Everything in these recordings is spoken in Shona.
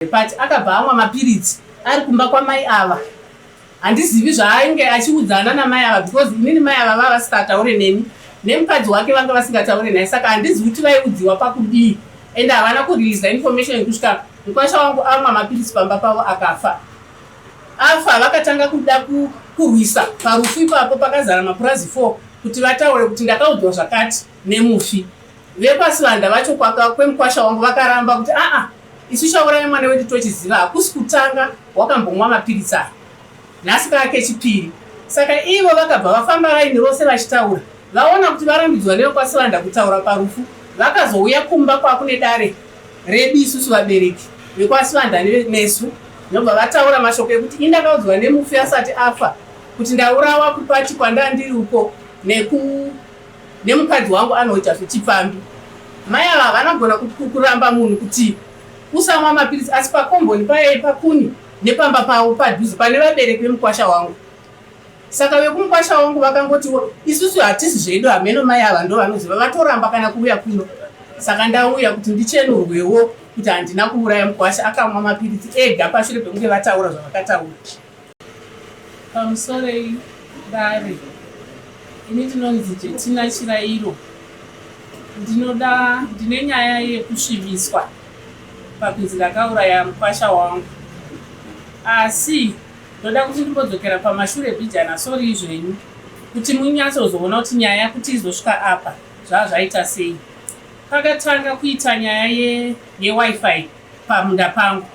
But akabva amwa mapiritsi ari kumba kwamai ava. Handizivi zvaainge achiudzana namai ava because inini mai ava vava vasingataure neni nemukadzi wake vanga vasingataure naye saka handizivi kuti vaiudziwa pakudii and havana kureleasa information kusvika mukwasha wangu amwa mapiritsi pamba pavo akafa. Afa vakatanga kuda kurwisa parufu ipapo pakazara mapurazi 4 kuti vataure kuti ndakaudzwa zvakati nemufi. VekwaSivanda vacho kwaka kwemukwasha wangu vakaramba kuti aa isu chauraya mwana wedu tochiziva hakusi kutanga wakambomwa mapiritsi aya nhasi kaa kechipiri. Saka ivo vakabva vafamba raini rose vachitaura vaona kuti varambidzwa nevekwaSivanda kutaura parufu vakazouya kumba kwakune dare redu isusu vabereki vekwaSivanda nesu ndobva vataura mashoko ekuti indakaudzwa nemufi asati afa kuti ndaurawa kupati kwandandiri uko neku nemukadzi wangu anoita zvechipfambi. Mai ava havana kugona kuramba munhu kuti usamwa mapiritsi asi pakomboni paye pakuni nepamba pavo padhuze pane vabereki vemukwasha wangu. Saka vekumukwasha wangu vakangotiwo isusu hatisi zvedu hameno mai ava ndovanoziva vatoramba kana kuuya kuno. Saka ndauya kuti ndichenurwewo kuti handina kuuraya mukwasha akamwa mapiritsi ega pashure pekunge vataura zvavakataura. Pamusorei dare, ini ndinonzi Jetina Chirairo. Ndinoda ndine nyaya yekusvibiswa pakunzi ndakauraya mukwasha wangu. Asi ndoda kuti ndimbodzokera pamashure bhijana sori zvenyu kuti munyatsozoona kuti nyaya kuti izosvika apa zvaa zvaita sei. Pakatanga kuita nyaya ye yewifi pamunda pangu.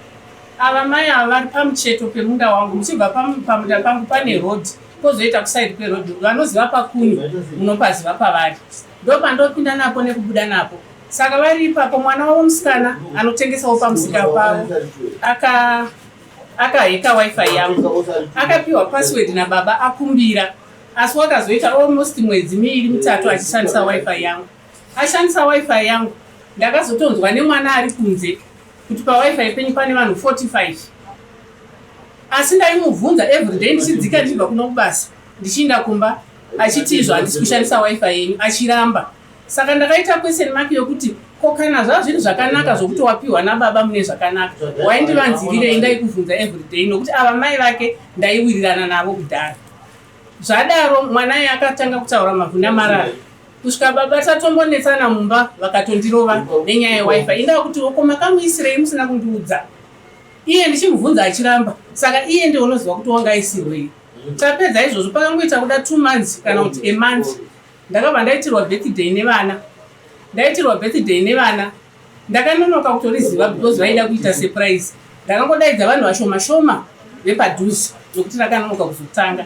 Ava mai ava vari pamucheto pemunda wangu muchibva pamunda pangu pane road kozoita kuside kweroad vanoziva pakuni munopaziva pavari ndopandopinda napo nekubuda napo saka vari ipapo mwana wavo musikana anotengesawo pamusika pavo aka akaheka wifi yangu akapiwa password nababa akumbira asi wakazoita almost mwedzi miiri mitatu achishandisa wifi yangu ashandisa wifi yangu ndakazotonzwa nemwana ari kunze kuti pawifi penyu pane vanhu 45 asi ndaimubvunza everyday ndichidzika ndichibva kuno kubasa ndichiinda kumba achiti izvo handisi kushandisa wifi yenyu achiramba saka ndakaita question mark yokuti ko kana zvava zviri zvakanaka zvokuti wapiwa nababa mune zvakanaka waindivanzirirei ndaikubvunza everyday nokuti ava mai vake ndaiwirirana navo kudhara zvadaro mwana iye akatanga kutaura mavhuna marara kusvika baba tatombonetsana mumba vakatondirova nenyaya yewifi indaa kuti oko makamuisirei musina kundiudza iye ndichimubvunza achiramba saka iye ndiye unoziva kuti wanga aisirwei tapedza izvozvo pakangoita kuda 2 months kana kuti a month ndakabva ndaitirwa birthday nevana ndaitirwa birthday nevana ndakanonoka kutoriziva because vaida kuita surprise ndakangodaidza vanhu vashoma shoma vepadhuze nokuti rakanonoka kuzotanga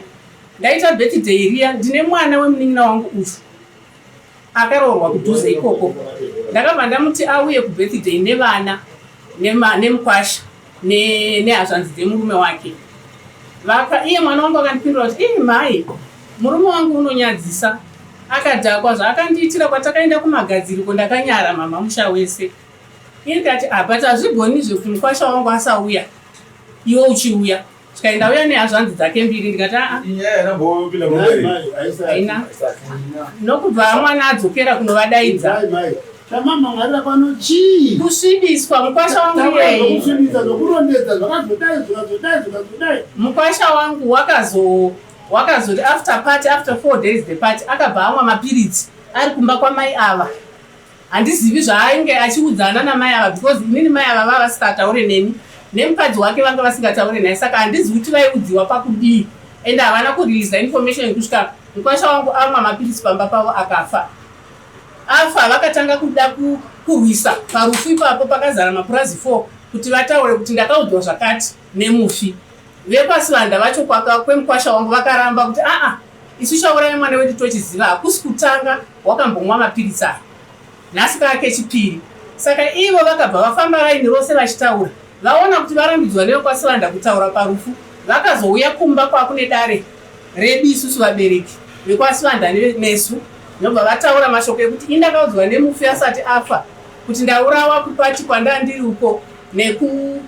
ndaita birthday riya ndine mwana wemunin'ina wangu uyu akaroorwa kudhuze ikoko ndakabva ndamuti auye kubirthday nevana nemukwasha nehazvanzi dzemurume wake vaka iye mwana wangu akandipindura kuti ii mhai murume wangu unonyadzisa akadhakwa zvaakandiitira kwatakaenda kumagadziriko ndakanyara mama musha wese ini ndati ah but hazvigoni zvekuti mukwasha wangu asauya iwe uchiuya Saka ndauya nehazvanzi dzake mbiri ndikati aa haina nokubva mwana adzokera kunovadaidza chamamhangarira pano chii kusvibiswa mukwasha wangu iyeye kusvibisa zvokurondedza zvakazodai zvikazodai zvikazodai mukwasha wangu wakazo wakazoti after party after 4 days the party akabva amwa mapiritsi ari kumba kwamai ava handizivi zvaainge achiudzana namai ava because inini mai ava vava vasingataure neni nemukadzi wake vanga vasingataure naye saka handizivi kuti vaiudziwa pakudii and havana kureleasa information kusvika mukwasha wangu amwa mapiritsi pamba pavo akafa afa vakatanga kuda kurwisa parufu ipapo pakazara mapurazi 4 kuti vataure kuti ndakaudzwa zvakati nemufi vekwaSivanda vacho kwemukwasha wangu vakaramba kuti aa isu chauraya mwana wedu tochiziva hakusi kutanga wakambomwa mapiritsi aya nhasi kaa kechipiri saka ivo vakabva vafamba raini rose vachitaura vaona kuti varambidzwa nevekwaSivanda kutaura parufu vakazouya kumba kwakune dare redu isusu vabereki vekwaSivanda nesu ndobva vataura mashoko ekuti indakaudzwa nemufi asati afa kuti ndaurawa kupati kwandandiri uko neku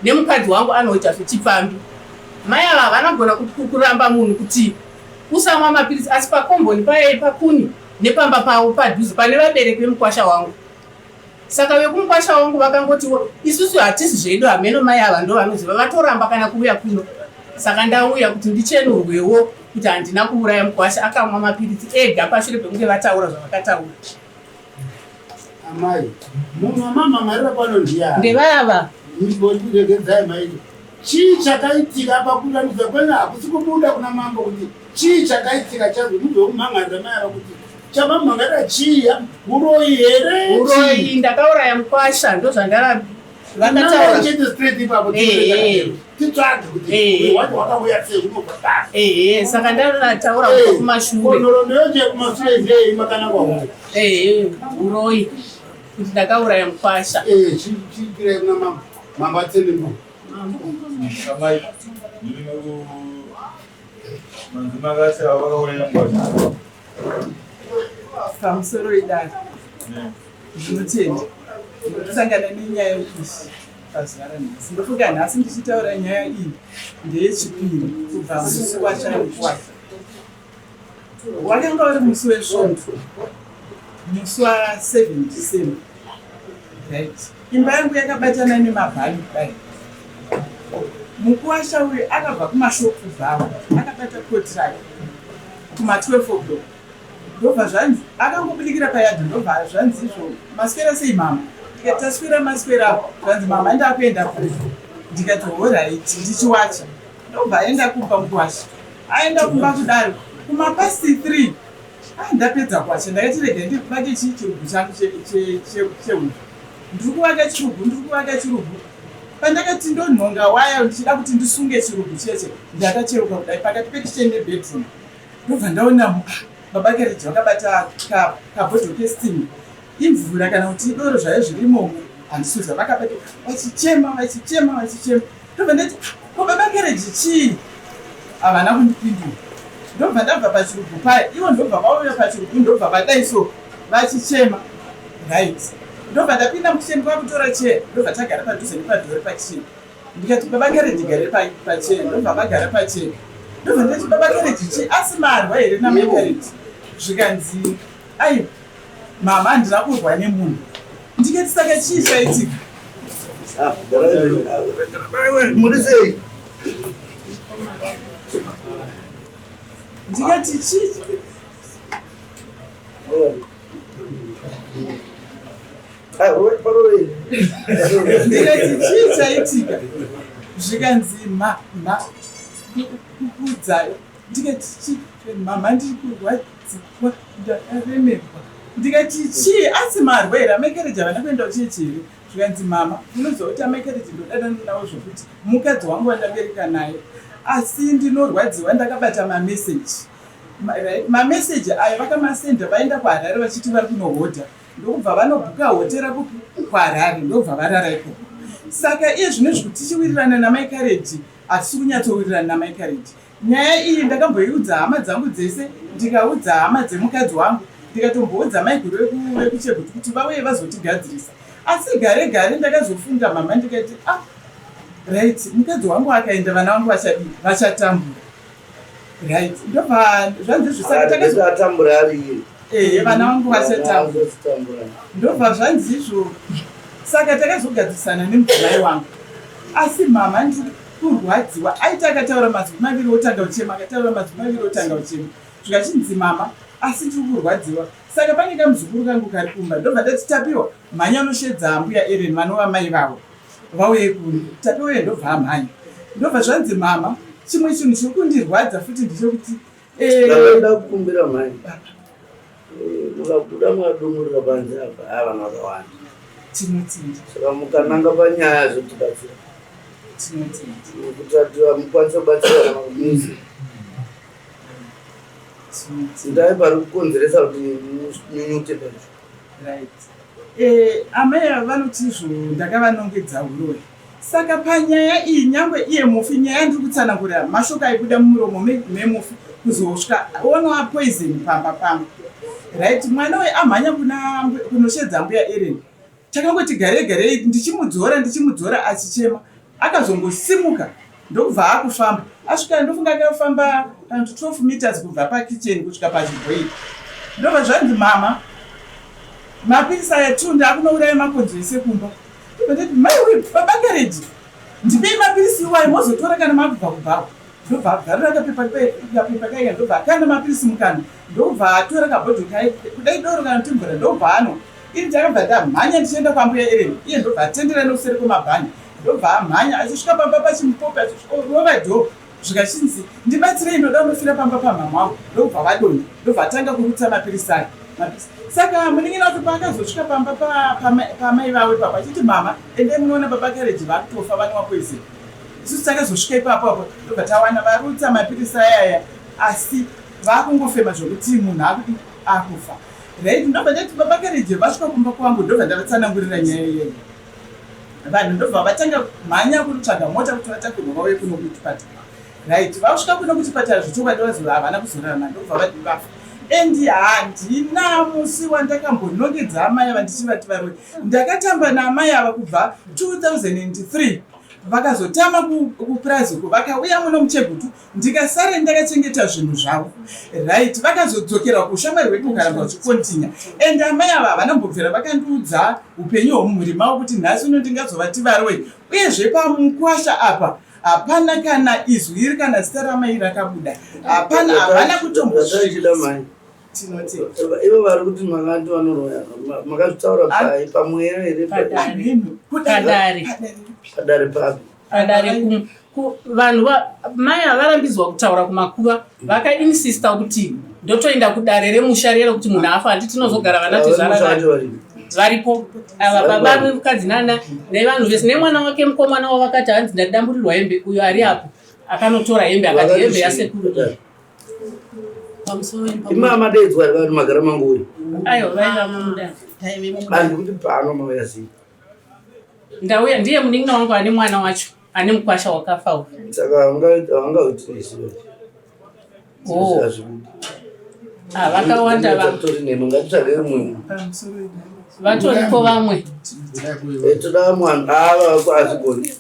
nemukadzi wangu anoita zvechipfambi mai ava havana kugona kuramba munhu kuti usamwa mapiritsi asi pakomboni paye pakuni nepamba pavo padhuze pane vabereki vemukwasha wangu. Saka vekumukwasha wangu vakangotiwo isusu hatisi zvedu, hameno mai ava ndo vanoziva, vatoramba kana kuuya kuno. Saka ndauya kuti ndichenurwewo kuti handina kuuraya mukwasha, akamwa mapiritsi ega pashure pekunge vataura zvavakataura. Amai, munhu wamamhan'arira pano ndiyani? Ndevava. Regedzai maiti. Chii chakaitika apa kurambidza kwenyu hakusi kubuda kuna mambo kuti chii chakaitika chazvo mubve kumhan'arira mai ava kuti chamamhan'arira chii uroyi here? Uroyi, ndakauraya mukwasha ndozvandara vakataura. Chete straight ipapo titsvage kuti wacho wakauya sei unobva basi. Ehe, saka ndataura kubva kumashure. Nhoroondo yoche kumashure ndei makanangwa uroyi. Ehe, uroyi kuti ndakauraya mukwasha. Eh, chiikirai kuna mambo. Mambo atsende mbuya. Amai, ndiri manzi makati ava vakauraya mukwasha. Pamusoro idare. Ndinotenda ndosangana nenyaya iyi pazuva ranhasi. Ndofunga nhasi ndichitaura nyaya iyi ndeyechipiri kubva musi wachaikwa. Wakanga uri musi weSvondo, musi wa7 December. Right. Imba yangu yakabatana nemabhani kudai. Mukuwasha uyu akabva kumashopu bhawa akabata koti rake kuma12 o'clock. Ndobva zvanzi akangobudikira payadhi ndobva zvanzi izvo maswera sei mama ndikati taswera maswera apo zvanzi mama ndakuenda kumba ndikati horaiti ndichiwacha ndobva aenda kumba mukuwasha aenda kumba kudaro kumapasti 3 ah, ndapedza kuwacha ndakati rega ndibake chii chirugu changu chehuku ndiri kuvaka chirugu ndiri kuvaka chirugu pandakati ndonhonga waya ndichida kuti ndisunge chirugu cheche ndakacheuka kudai pakati pekicheni nebedroom Ndobva ndaona ah, baba Kereji vakabata kabhodho kesteam imvura kana kuti idoro zvayo zviri imomo handisuza vakabata vachichema vachichema vachichema ndobva ndati ko baba Kereji chii havana kundipindura ndobva ndabva pachirugu paya ivo ndobva vauya pachirugu ndobva vadai so vachichema right ndobva ndapinda mukicheni kwakutora chair ndobva tagara padhuze nepadhori pakicheni Ndikati baba Kereji gare pachair ndobva vagara pachair ndobva ndati baba Kereji chii asi marwa here namai Kereji zvikanzi aiwa mama handina kurwa nemunhu ndikati saka chii chaitika Muri sei? Ndikati chii Ndikati chii chaitika zvikanzi ma ma kukudzayo ndikati chii mama ndiri kurwadziwa ndakaremerwa ndikati chii asi marwa here amaikereji havana kuenda kuchechi here zvikanzi mama unoziva kuti amaikereji ndodanana navo zvokuti mukadzi wangu wandabereka naye asi ndinorwadziwa ndakabata mameseji mameseji ayo vakamasenda vaenda kuharare vachiti vari kunohodha ndokubva vanobhuka hotera kupi kuharare ndobva varara ikoko saka iye zvino izvi kuti tichiwirirana namai kareji hatisi kunyatsowirirana namai kareji nyaya iyi ndakamboiudza hama dzangu dzese ndikaudza hama dzemukadzi wangu ndikatomboudza maiguru vekucheguti kuti vauye vazotigadzirisa asi gare gare ndakazofunga mama ndikati ah right mukadzi wangu akaenda vana vangu vachadii vachatambura right ndobva zvanzi zvisaka takazotambura ari iye ehe vana vangu vachatambura ndobva zvanzi izvo saka takazogadzisana nemudzimai wangu asi mama ndiri kurwadziwa aiti akataura mazwi maviri otanga kuchema akataura mazwi maviri otanga kuchema zvikachinzi mama asi ndiri kurwadziwa saka pane kamuzukuru kangu kari kumba ndobva ndati tapiwa mhanya unoshedza ambuya eren vanova mai vavo vauye kuno tapiwa ndobva amhanya ndobva zvanzi mama chimwe chinhu chiri kundirwadza futi ndechekuti eh, ndakaenda kukumbira mhai eh, mukabuda mukadumurira panze apa haa vanhu vakawanda tinotenda saka mukananga panyaya zvotibatsira tinotenda kuti mukwanise kubatsira kana kumuzi ndai pari kukonzeresa kuti munyunyute pacho Right. Eh, amai ava vanoti izvo ndakavanongedza huroyi. Saka panyaya iyi nyangwe iye mufi nyaya ndiri kutsanangurira mashoko aibuda mumuromo memufi kuzosvika onwa poison pamba pangu. Right, mwana uyu amhanya kuna kunoshedza mbuya Eren. Takangoti garei garei ndichimudzora ndichimudzora achichema. Akazongosimuka ndokubva akufamba asvika ndofunga akafamba kana kuti 12 meters kubva pakitchen kusvika pachibhoiri ndobva zvanzi mama Mapirisi aya tu ndakunouraya makonzo ese kumba. Ndobva ndati maiwe baba Kereji ndipei mapirisi iwayo mozotora kana makubva kubhawa. Ndobva abvarura kapepa kapepa kaiya ndobva akanda mapirisi mukanwa ndobva atora kabhodhoro kaye kudai doro kana kuti mvura ndobva anwa. Ini ndakabva ndamhanya ndichienda kwambuya Ellen iye ndobva atendera nekuseri kwemabhani ndobva amhanya achisvika pamba pachimupopi achisvikorova dhoo zvikachinzi ndibatsirei ndoda kunofira pamba pamhamha wangu ndokubva vadonha ndobva atanga kurutsa mapirisi ake mapirisi saka munin'ina wacho paakazosvika pamba pamai vavo ipapo achiti mama endai munoona baba kareji vakutofa vanwa poison isusu takazosvika ipapo apo ndobva tawana varutsa mapirisi ayaya asi vakungofema zvokuti munhu akudi akufa right ndobva ndati baba kareji vasvika kumba kwangu ndobva ndavatsanangurira nyaya iyeyo vanhu ndobva vatanga mhanya kunotsvaga mota kuti vatakurwa vauye kuno kuchipatara right vasvika kuno kuchipatara zvechokwadi vazova havana kuzorarama ndobva vadi vafa and handina musi wandakambonongedza amai ava ndichivati varoi ndakatamba naamai ava kubva 2003 vakazotama kupurazi uko vakauya muno muchegutu ndikasara ndakachengeta zvinhu zvavo right vakazodzokera kushamwari hwedu ukaramba uchikontinya and amai ava havana kumbobvira vakandiudza upenyu hwomumhuri mavo kuti nhasi uno ndingazovati varoi uyezve pamukwasha apa hapana kana izwi iri kana zita ramai rakabuda hapana havana kutombosvika tinoti ivo vari kuti makati vanoroya makazvitaura pai pamweya here padare padare papi padare vanhu mai havarambidzwa kutaura kumakuva vakainsista kuti ndotoenda kudare remusha riya rekuti munhu afa handi tinozogara vana tezvara varipo ava baba vemukadzi nana nevanhu vese nemwana wake mukomana wavakati hanzi ndadamburirwa hembe uyo ari apo akanotora hembe akati hembe yasekuru Ima madaidzwa here vanhu magara manguwi? Aiwa vaiva mumudare. Handi kuti pano mauya sei? Ndauya ndiye munin'ina wangu ane mwana wacho ane mukwasha wakafa uyu. Saka haungaiti nesu. Oh. Ah, vakawanda va. Tori nemo ngatitsvage mumwe. Vatoripo vamwe. Eh, toda mwana ava hazvigoni.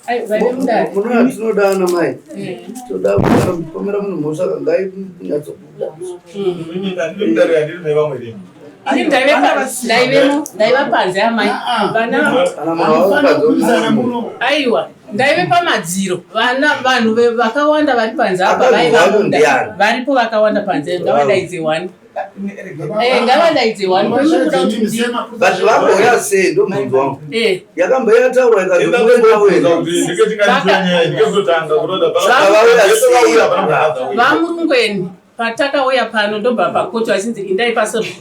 Munoona tinoda ana mai eh. toda kupomera munhu mhosva ngainyatsobuda ndaivemo ndaiva panze amai ah, ah. vana aiwa ndaive pamadziro vana vanhu vakawanda vari panze apa vaiva varipo vakawanda panze ngavadaidze one Eh, ngavadaidze wani but vambouya sei ndomubvunzo wangu eh. yakambouya yataurwa ikazovamurungweni patakauya pano ndobva pakoti vachinzi indai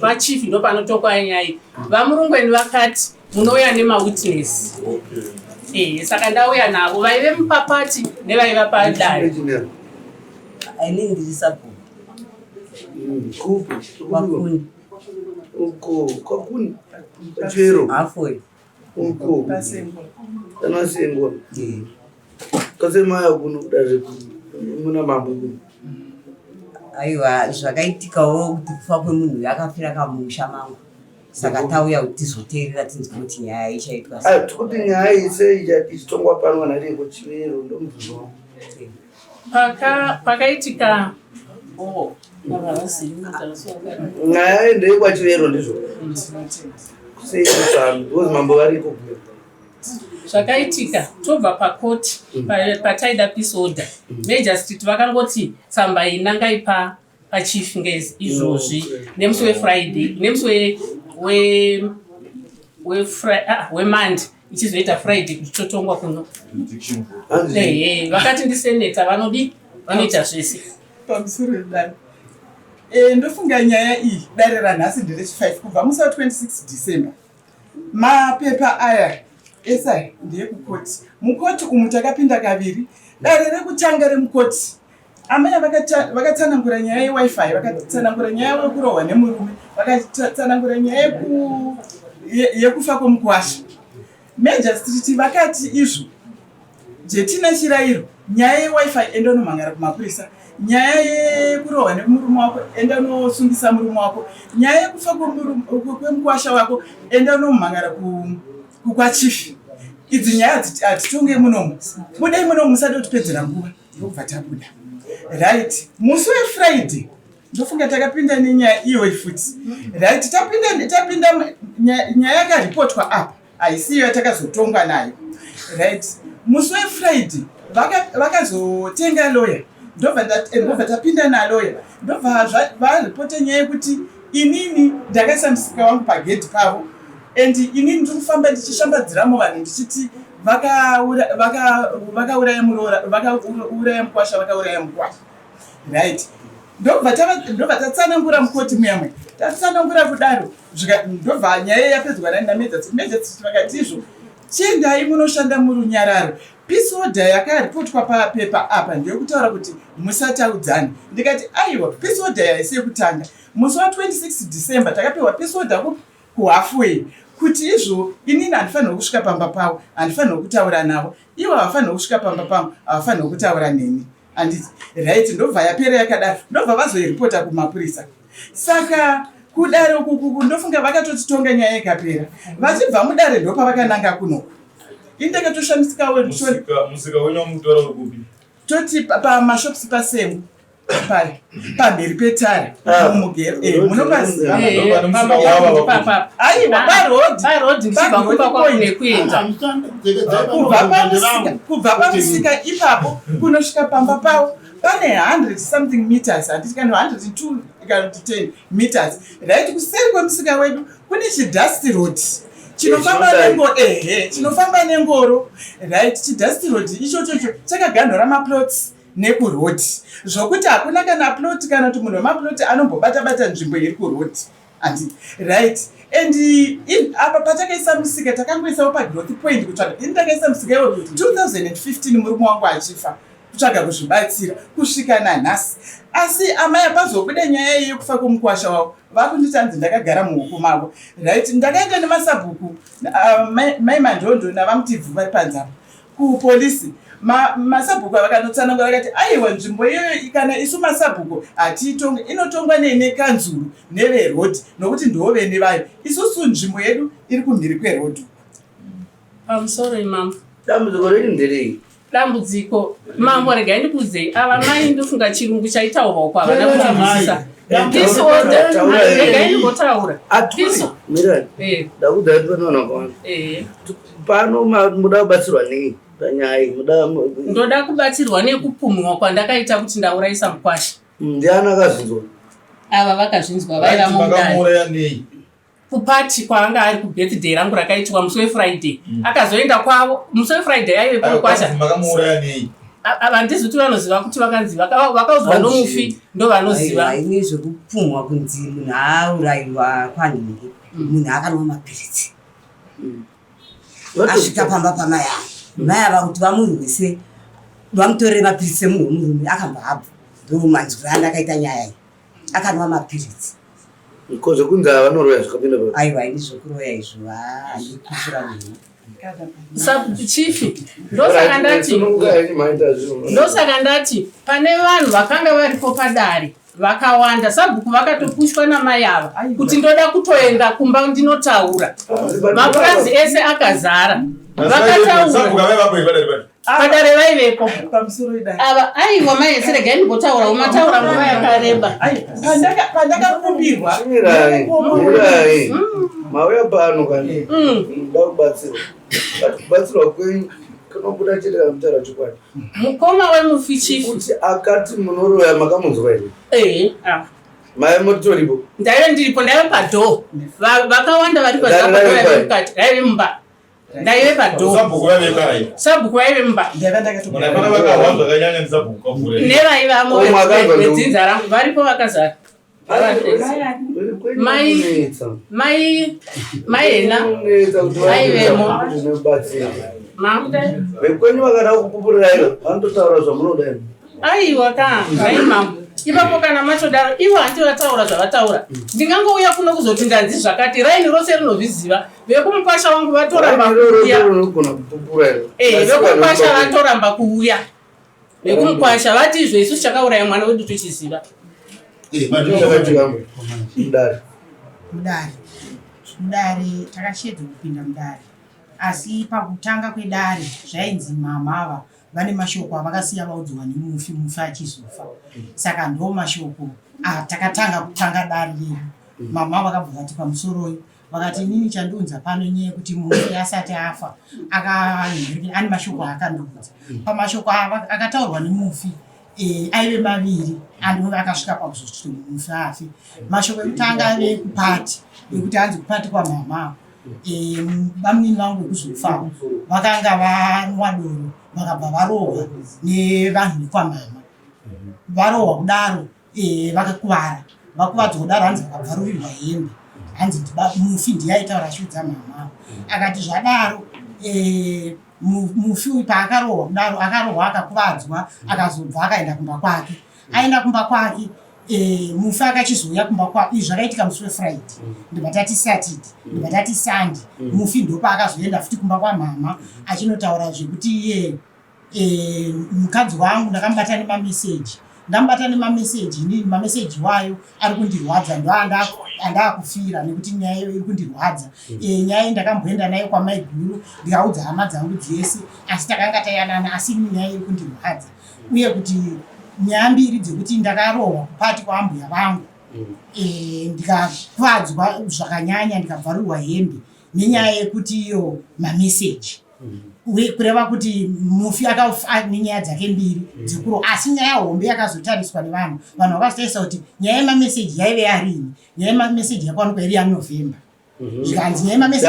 pachief ndopanotokwa nyaya vamurungweni vakati munouya nemawitness eh, saka ndauya navo vaive mupapati nevaiva padare Ini ndiri sabhuku. Kupi? Kwakuni. Uko kwakuni. Pachero. Halfway. Uko. Pasengwa. Eh. Kasemaya kuno kudare muna mambo kuno. Aiwa zvakaitikawo kuti kufa kwemunhu uyu akafira kamusha mangu. Saka tauya kuti tizoteerera tinzwe kuti nyaya ichaitwa sei. Ah, tikuti nyaya iyi sei ichitongwa pano kana iri kuchivero ndomubvunzo wangu. Pakaitika oh, nyaya ndeyekwachivero ndizvo sei because mambo variko zvakaitika tobva pakoti mm. pataida peace order mm. major street vakangoti tsamba iyi nangai pa pachief ngezi izvozvi nemusi wefriday nemusi wemonday ichizoita friday kuti totongwa kuno ehe vakati ndiseneta vanodi vanoita zvese pamusoro wedare e, ndofunga nyaya iyi dare ranhasi nderechi5 kubva musi wa 26 december mapepa aya ese aya ndeyekukoti mukoti umu takapinda kaviri dare rekutanga remukoti Amai vakatsanangura nyaya yewifi, vakatsanangura nyaya yekurohwa nemurume, vakatsanangura nyaya yekufa kwemukwasha. Major Street vakati izvo Jetina Chirairo nyaya yewifi enda unomhangara kumapurisa, nyaya yekurohwa nemurume wako enda unosungisa murume wako, nyaya yekufa kwemukwasha wako enda unomhangara kukwachief. Idzi nyaya hatitonge munomu, budai munomu musade kutipedzera nguva. Ndokubva tabuda. Right. Musi weFriday Ndofunga takapinda nenyaya iyoyi futi. Right, tapinda tapinda nyaya yakaripotwa apa haisiyo yatakazotongwa nayo. Right, musi weFriday vakazotenga vaka lawyer ndobva tapinda naloya ndobva varipota nyaya yekuti inini ndakaisa musika wangu pagedhi pavo and inini ndiri kufamba ndichishambadziramo vanhu ndichiti vakauraya muroora vakauraya mukwasha vakauraya mukwasha right ndobva tatsanangura mukoti muya muya tatsanangura kudaro ndobva nyaya yapedzwa nani namejasi vakati izvo chiendai munoshanda murunyararo Peace order yakaripotwa papepa apa ndeyekutaura kuti musataudzane. Ndikati aiwa peace order haisi yekutanga. Musi wa 26 December takapiwa peace order kupi? Kuhalfway kuti izvo inini handifanirwe kusvika pamba pavo, handifanirwe kutaura navo, ivo havafanirwe kusvika pamba pangu, havafanirwe kutaura neni. Handiti right ndobva yapera yakadaro ndobva vazoiripota kumapurisa. Saka kudare uku ndofunga vakatotitonga nyaya ikapera. Vachibva mudare ndopavakananga kunoku. Ini ndakatoshamisikawo musika wenyu wamukutora uri kupi? Toti pamashops pasengu paya pamhiri petara ah. mumugero eh, munopaziva eh, aiwa parodhi kubva pamusika ipapo kunosvika pamba pavo pane 100 something meters handiti kana 102 kana kuti 10 meters right kuseri kwemusika wedu kune chidust road chinofamba nengo ehe chinofamba nengoro right chidust road ichochocho chakaganhura maplots nekuroad zvokuti hakuna kana plot kana kuti munhu wemaplot anombobata bata nzvimbo iri kuroad andi right and in, apa patakaisa musika takangoisawo pagrowth point kutsvaga ini ndakaisa musika iwo 2015 murume wangu achifa kutsvaga kuzvibatsira kusvika nanhasi asi amai apazobuda nyaya iyi yekufa kwemukwasha wavo vakunditi hanzi ndakagara muhuku mavo right ndakaenda nemasabhuku mai mandondo navamutibvu vari panze apa kupolisi masabhuku vakanotsanangura vakati aiwa nzvimbo iyoyo kana isu masabhuku hatiitonge inotongwa nekanzuru neverodhi nokuti ndovene vayo isusu nzvimbo yedu iri kumhiri kwerodhi. Pamusoro imambo. Dambudziko renyu nderei? Dambudziko mambo regai ndikuudzei ava mai ndofunga chirungu chaitaurwa uko havana kuchinzwisisa. Peace order regai ndimbotaura. Aturi mirai. Ndakuudzai kuti pane vanhu vakawanda. Pano muda kubatsirwa nei panyaya iyi? Muda Ndoda kubatsirwa nekupumhwa kwandakaita kuti ndaurayisa mukwasha. Ndiani akazvinzwa? Ava vakazvinzwa vaiva mudare. Makamuuraya nei? Kupati kwaanga ari kubirthday rangu rakaitwa musi wefriday mm. akazoenda kwavo musi wefriday aive pamukwasha makamuuraya nei handizi kuti vanoziva kuti vakanzi vakaudzwa nomufi ndo vanoziva ini zvekupumhwa kunzi munhu aurayiwa kwanhingi mm. munhu akanwa mapiritsi mm. asvika pamba pamai ava mai ava kuti vamurwise vamutorere mapiritsi emunhu wemurume akambva abva ndo manzwiro andakaita nyaya iyi akanwa mapiritsi ko zvekunzi ava vanoroya zvakapinda pa aiwa ini zvekuroya izvo handikushura munhu Chief ndosaka ndati ndosaka ndati pane vanhu vakanga varipo padare vakawanda sabhuku vakatopushwa namai ava kuti ndoda kutoenda kumba ndinotaura mapurazi ese akazara vakataura padare vaivepo ava aiwa mai ese regai ndimbotaura umataura nguva yakareba pandakakumbirwa mirai mauya pano kani muda kubatsirwa but kubatsirwa kwenyu kunobuda chete kana mutaura chokwadi mukoma wemufi chief kuti akati munoroya makamunzwa here ehe mai mutoripo ndaive ndiripo ndaive padoor vakawanda vari padoor mukati raive mumba ndaive padoor Sabhuku vaive kai. Sabhuku vaive mumba. Ndaiva ndakatogara. Munhu apana vakahwa zvakanyanya ndisabhuku kavhure. Nevaivamo Omwe akanzwa ndu- vedzinza rangu varipo vakazara. Mai mai mai ena aivemo. Makuda vekwenyu vakada kupupurira iro vanototaura zvamunoda imi Aiwa ka nhai mambo ipapo kana matodaro ivo hanti vataura zvavataura ndingangouya kuno kuzoti ndanzi zvakati raini rose rinozviziva vekumukwasha wangu vatoramba kuuya rinogona kupupura iro Eh, vekumukwasha vatoramba kuuya vekumukwasha vati izvo isu chakauraya mwana wedu tochiziva mudare mudare mudare takashedzwa kupinda mudare asi pakutanga kwedare zvainzi mama ava vane mashoko avakasiya vaudzwa nemufi mufi achizofa saka ndo mashoko Ah, takatanga kutanga dare redu mama vakabva vati pamusoroi vakati inini chandiunza pano inyaya yekuti mufi asati afa ane mashoko aakandiudza pamashoko akataurwa nemufi eh, aive maviri anove akasvika pakuzoti mufi afe mashoko ekutanga aive ekupati ekuti hanzi kupati kwamama eh, bamunini vangu vekuzofawo vakanga vanwa doro vakabva varohwa nevanhu vekwamama varohwa kudaro eh, vakakuvara vakuvadzwa kudaro hanzi vakabvarurirwa hembe hanzi mufi ndiye aitaura achiudza mama akati zvadaro eh, mufi uyu paakarohwa kudaro akarohwa akakuvadzwa akazobva akaenda kumba kwake aenda kumba kwake eh, mufi akachizouya kumba kwa izvi zvakaitika musi wefriday ndobva tati saturday ndobva tati sunday mufi ndopaakazoenda futi kumba kwamama achinotaura zvekuti iye Eh, mukadzi wangu ndakamubata nemameseji ndamubata nemameseji inini mameseji iwayo ari kundirwadza ndoandaakufira nekuti nyaya iyo iri kundirwadza mm. eh, nyaya iyi ndakamboenda nayo kwamaiguru ndikaudza hama dzangu dzese asi takanga tayanana asi ini nyaya iri kundirwadza uye kuti nyaya mbiri dzekuti ndakarohwa kupati kwaambuya vangu mm. eh, ndikakuvadzwa zvakanyanya ndikabvarurwa hembe nenyaya yekuti iyo mameseji uye kureva kuti mufi akafa nenyaya dzake mbiri dzekuro asi nyaya hombe yakazotariswa nevanhu vanhu vakazotarisa kuti nyaya yemameseji yaive yarini nyaya yemameseji yakawanikwa iri yanovhember mhm. zvikanzi nyaya yemameseji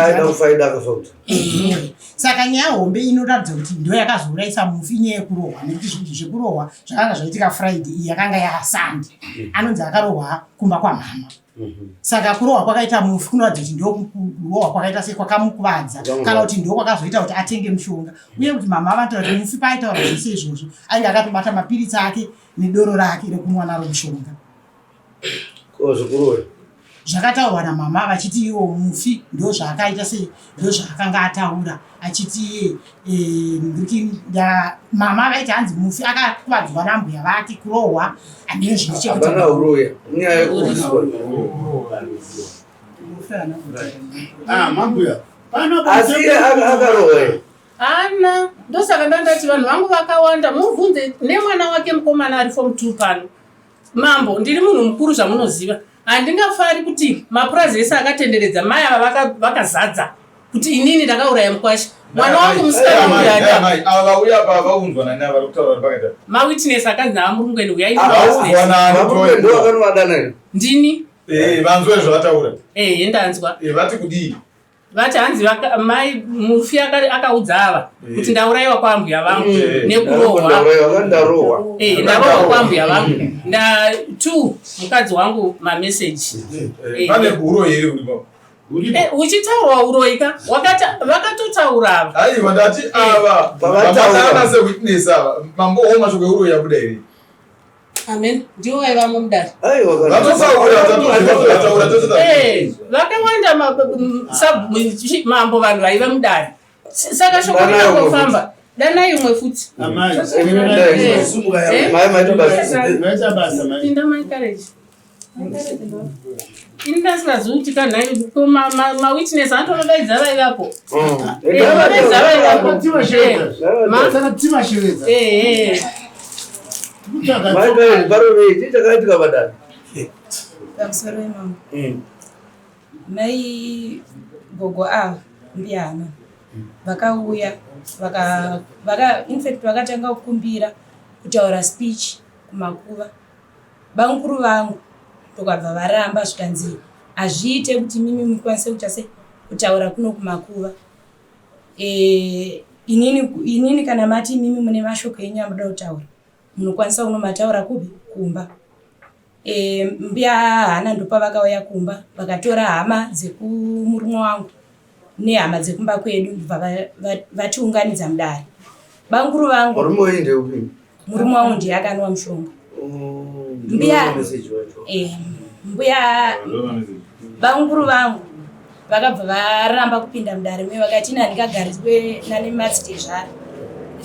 saka nyaya hombe inoratidza kuti ndo yakazourayisa mufi inyaya yekurohwa nekuti zvinhu zvekurohwa zvakanga zvaitika friday iyi yakanga yasunday mhm. anonzi akarohwa kumba kwamhama Mhm. saka kurohwa kwakaita mufi kunoratidza kuti ndokurohwa kwakaita sei kwakamukuvadza kana kuti ndo kwakazoita kuti atenge mushonga uye kuti mama vanotaura kuti mufi paaitaura zvese izvozvo ainge akatobata mapiritsi ake nedoro rake rekunwa naro mushonga zvakataurwa namama vachiti iwo mufi ndo zvaakaita sei ndo zvaakanga ataura achiti eh, mama vaiti hanzi mufi akakuvadzwa nambuya vake kurohwa hameno zvine chekuita nyaya yekuiswa ah, mambuya asi iye akarohwa here ana ndosaka ndandati vanhu vangu vakawanda mubvunze nemwana wake mukomana ari form two pano Mambo, ndiri munhu mukuru zvamunoziva. Handingafari kuti mapurazi ese akatenderedza mai ava vakazadza kuti inini ndakauraya mukwasha. Mwana wangu musikana uyu ada. Mai, ava vauya apa vaunzwa nani ava vari kutaura vari pakati apa? Mawitness akanzi naVaMurungweni huyai Vaunzwa nani? Vamurungweni ndivo vakanovadana here? Ndini. Eh, vanzwa zvavataura. Eh, ndanzwa. Eh, vati kudii? Vati hanzi mai mufi akaudza ava eh. kuti ndaurayiwa kwaambuya vangu eh. nekurohwa. Eh, ndarohwa kwaambuya vangu. Nda two mukadzi wangu mameseji. Pane uroyi here uripo? Uchitaurwa uroyi ka? Vakatotaura ava. Aiwa ndati ava vataura se witness ava. Mambo mashoko euroyi abuda here? Amen. Ndivo vaivamo mudare. Eh, vakawanda mambo vanhu vaiva mudare. Saka shoko rinongofamba. Danai umwe futi. Pinda mai courage. Ini ndasingazivi kuti kanhai mawitness anotonodaidza vaivapo. Vanodaidza vaivapo. Parovei chakaitika padare. Pamusoro wemambo. Mai gogo ava mbiana vakauya vaka vaka infact vakatanga kukumbira kutaura speech kumakuva Bamukuru vangu ndokabva varamba zvikanzi hazviite kuti mimi mukwanise kuita sei kutaura kuno kumakuva e, inini, inini kana mati mimi mune mashoko enyu amuda kutaura munokwanisa kunomataura kupi kumba e, mbuya hana ndopavakauya kumba vakatora hama dzekumurume wangu nehama dzekumba kwedu ndobva vatiunganidza mudare bamukuru vangu Murume wangu ndiye akanwa mushonga. Oh, mbuya eh, mbuya bamukuru vangu vakabva varamba kupinda mudare me vakati ini handingagariswe nane madzitezvara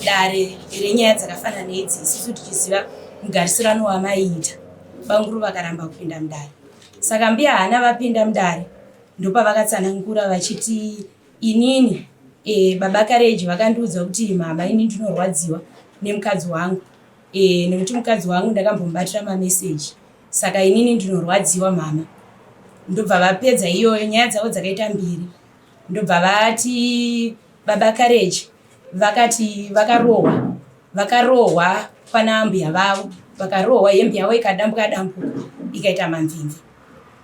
dare renyaya dzakafanana neidzi isusu tichiziva mugarisirano wamaiita bamukuru vakaramba kupinda mudare saka mbuya hana vapinda mudare ndopavakatsanangura vachiti Inini e, baba Kareji vakandiudza kuti mama ini ndinorwadziwa nemukadzi wangu e, nekuti mukadzi wangu ndakambomubatira mameseji. Saka inini ndinorwadziwa mama. Ndobva vapedza iyoyo nyaya dzavo dzakaita mbiri. Ndobva vati baba Courage vakati vakarohwa vakarohwa kwana ambuya vavo vakarohwa hembe yavo ikadambuka dambuka ikaita mamvimvi.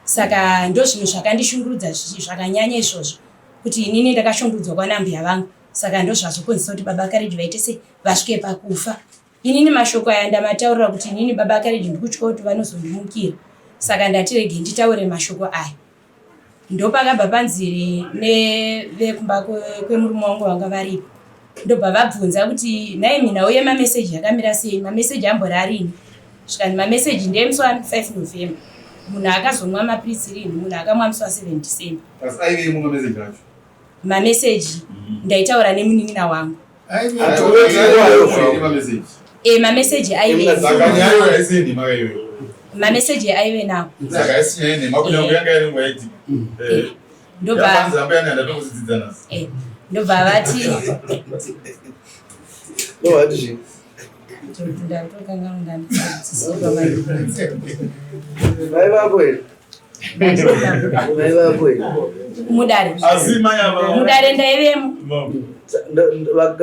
Saka ndozvinhu zvakandishungurudza zvakanyanya izvozvo kuti inini ndakashungurudzwa kwana ambuya vangu saka ndozvazokonzesa kuti baba Courage vaite sei vasvike pakufa. Inini mashoko aya ndamataurira kuti inini baba Courage ndikutya kuti vanozondimukira saka ndati rege nditaure mashoko aya. Ndopakabva panzi nevekumba kwemurume wangu vanga varipo ndobva vabvunza kuti nhai minhau yemameseji yakamira sei mameseji ambori arini zvikanzi mameseji ndeemusi wa 5 November munhu akazomwa mapiritsi rini munhu akamwa musi wa 7 December. Asi aivemo mameseji acho? Mameseji ndaitaura nemunin'ina wangu. E, mameseji aive mameseji aive nawo ndobva vati Mai vako here? Mudare mudare ndaivemo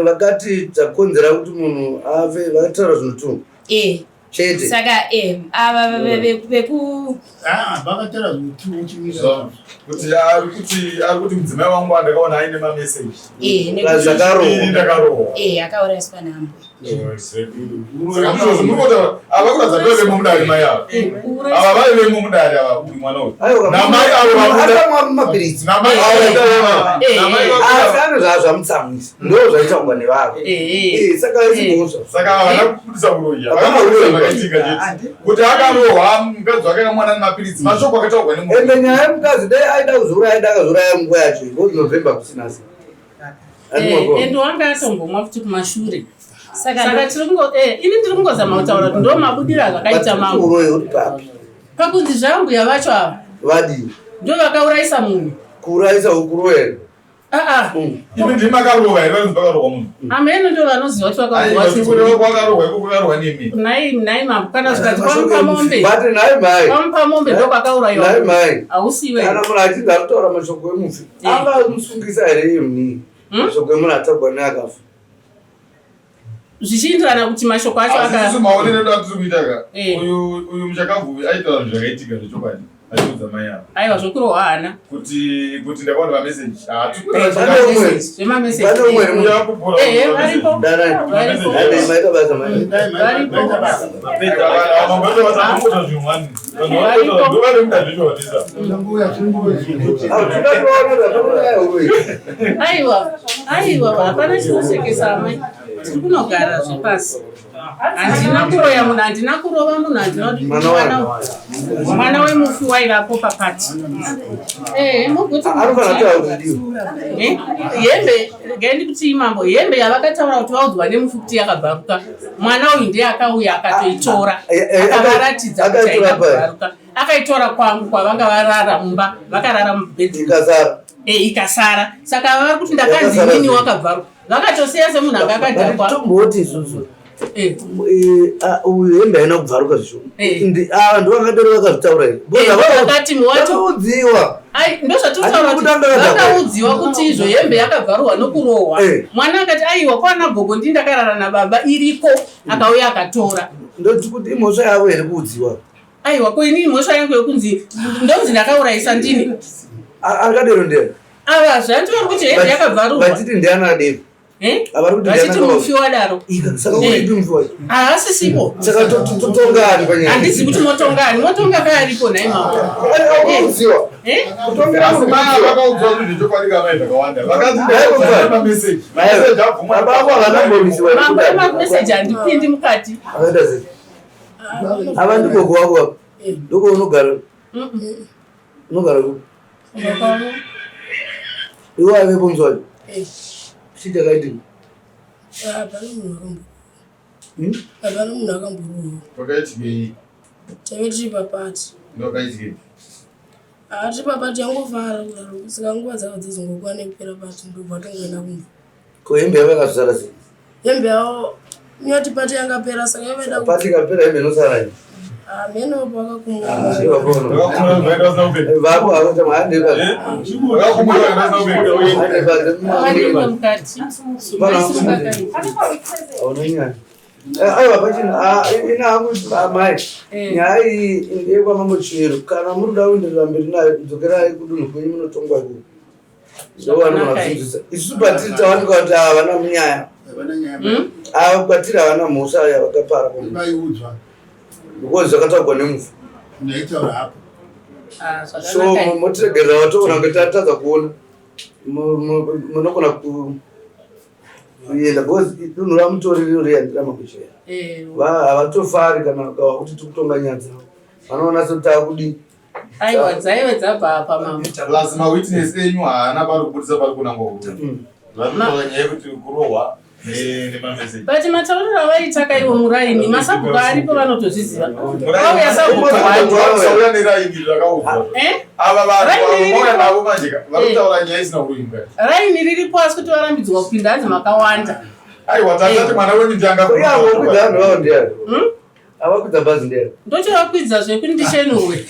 vakati takonzera kuti munhu ave vakataura zvinotunga eh. chete saka eh, ava veku ah, vakataura zvinotunga kuti ari kuti ari kuti mudzimai wangu andakaona aine mameseji eh, zvakarohwa ndakarohwa akaurayiswa nambuya avakuratidza ndovemo mudare mai ava ava vaivemo mudare ava uyu mwana uyu namai avo mapiritsi namai asi ane zvaa zvamutsamwisa ndo zvaitaurwa nevavo saka isimhosva saka havana kubudisa uroyi havana zvakaitika chete kuti akarohwa mukadzi wake kamwana nemapiritsi mashoko akataurwa nemunhu ende nyaya yemukadzi dai aida kuzviuraya aida akazviuraya nguva yacho because November kusina sei Eh, and wanga atombomwa futi kumashure saka tiri kungo eh, ini ndiri kungozama kutaura kuti ndo mabudiro azvakaita mambo uroyi uri papi pakunzi zvambuya vacho ava vadii ndo vakaurayisa munhu kuurayisa ukuroya aa imi ndimi makarohwa here vanonzi vakarohwa munhu amene ndo vanoziva kuti vakarohwa kwakarohwa iko kwakarohwa nemi nhai nhai mambo kana zvikati kwamupa mombe but nhai mhai kwamupa mombe ndo kwakaurayiwa nhai mhai hausiwe kana munhu achinzi ari kutaura mashoko emufi angamusungisa here iye munii mashoko emunhu atagwa neakafa zvichienderana kuti mashoko acho aka asi maonero edu atiri kuita ka uyu uyu muchakabvu aitaura zvinhu zvakaitika zvechokwadi achiudza mai ava aiwa zvokurohwa hana kuti kuti ndakaona mameseji Aiwa, aiwa, hapana chinosekesa amai. Tiri kunogara zvepasi. Handina kuroya munhu, handina kurova munhu, handina kuti mwana wemufi waivapo papati. Eh, mugoti eh, hembe, regai ndikuti mambo, hembe yavakataura kuti vaudzwa nemufi kuti yakabvaruka. Mwana uyu ndiye akauya akatoitora, ah, eh, eh, akavaratidza kuti haina kubvaruka. Akaitora kwangu kwavanga varara mumba, vakarara mubedroom. Ikasara. Eh, ikasara. Saka vari kuti ndakanzi inini wakabvaruka. Vakatosiya semunhu anga akadhakwa. Tomboti isusu. Eh. Eh, ah, uyu hembe haina kubvaruka zvisho. Eh. Ava ndo vakadero vakazvitaura here? Vakati muwacho. Ai ndozvatinotaura kuti vakaudziwa kuti izvo hembe yakabvaruwa nokurohwa. Mwana akati aiwa kwana gogo ndini ndakarara nababa iriko akauya akatora. Ndoti kuti imhosva yavo here kuudziwa? Aiwa ko inini mhosva yangu yokunzi ndonzi ndakaurayisa ndini. Akadero ndiani? Ava zvanzi vari kuti hembe yakabvarurwa. Vachiti ndiani adero? Eh? Avari kuti Vachiti mufi wadaro. Saka uripi mufi wacho? Haasisipo. Saka totonga ani panyaya? Handizi kuti motonga ani. Motonga kai aripo nhai mambo. Akaudziwa. Eh? Asi mai vakaudzwa zvinhu zvechokwadi kamai zvakawanda. Vakanzi ndakaudza mameseji. Mameseji abvumwa. Baba vako havana kumbomisiwa. Mambo emameseji handipindi mukati. Akaita sei? Ava ndigogo wako ava. Ndoko unogara. Unogara kupi? Iwe aivepo musi wacho? Chii chakaitika? Hapana munhu akambo. Hapana munhu akamborohwa. Pakaitikei? Taive tiri papati. Ndopakaitikei? Ah, tiri papati yangofara kudaro. Saka nguva dzavo dzizongokwana kupera pati ndobva tongoenda kumba. Ko hembe yavo yakazosara sei? Hembe yavo nyati pati yangapera saka yavaida Pati ikapera hembe inosara here? Hameno vakakumura. Vapo Vakaenda mukati. Aiwa, pachina ina hangu amai. Nyaya iyi ndeyekwamambo Chivero. Kana muri kuda kuenderera mberi nayo, dzokerai kudunhu kwenyu munotongwa ikoko. Ndovanonazvinzwisa. Isusu patiri tawanika kuti havana munyaya. Havana nyaya. Ava kwatiri havana mhosva yavakapara. Vaiudzwa. Because zvakataurwa nemufu. Ndaitaura hapo. Ah, So zvakanaka. motiregerera vatoona kuti tatadza kuona. Munogona kuenda because dunhu ramutori riro riya nderamakuchera. Havatofari kana ukawa kuti tiri kutonga nyaya dzavo. Vanoona sekuti takudii. Aiwa, dzaive dzabva apa, mama. Plus mawitness enyu haana pari kubudisa pari kunangwa uroyi. Varikutaura nyaya yekuti kurohwa nemameseji. But matauriro avaita kaiwo muraini, masabhuku aripo, vanotozviziva. Vauya sabhuku wani. Sauya neraini rakaudzwa. Eh? Ava vanhu Raini ava mauya riripo. navo manje ka, vari kutaura nyaya isina uroyi mukati. Raini riripo, asi kuti varambidzwa kupinda, hanzi makawanda. Aiwa, tatati mwana wenyu ndianga. Kukwidza vanhu vavo ndiani? Avakwidza bhazi ndiani? Ndochovakwidza zvekuti ndichenurwe.